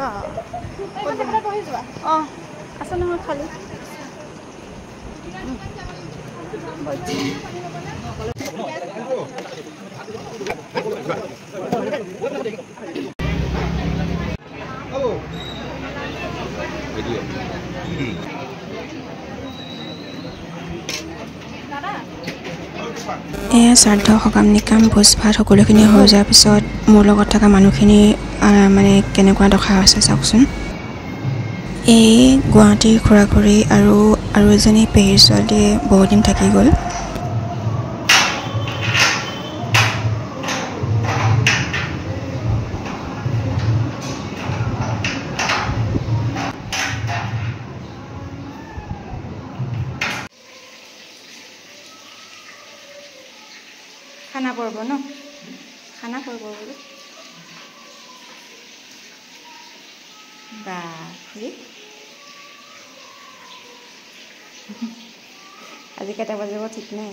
বা অঁ, আছে নহয় খালী। এয়া শ্ৰাদ্ধ সকাম নিকাম ভোজ ভাত সকলোখিনি হৈ যোৱাৰ পিছত মোৰ লগত থকা মানুহখিনি মানে কেনেকুৱা দশা হৈছে চাওকচোন। এই গুৱাহাটীৰ খুৰা খুৰী আৰু আৰু এজনী পেহীৰ ছোৱালীয়ে বহুত দিন থাকি গ'ল। খানা পৰ্ব ন, খানা পৰ্ব বোলো। বা খুৰী, আজি কেইটা বাজিব ঠিক নাই।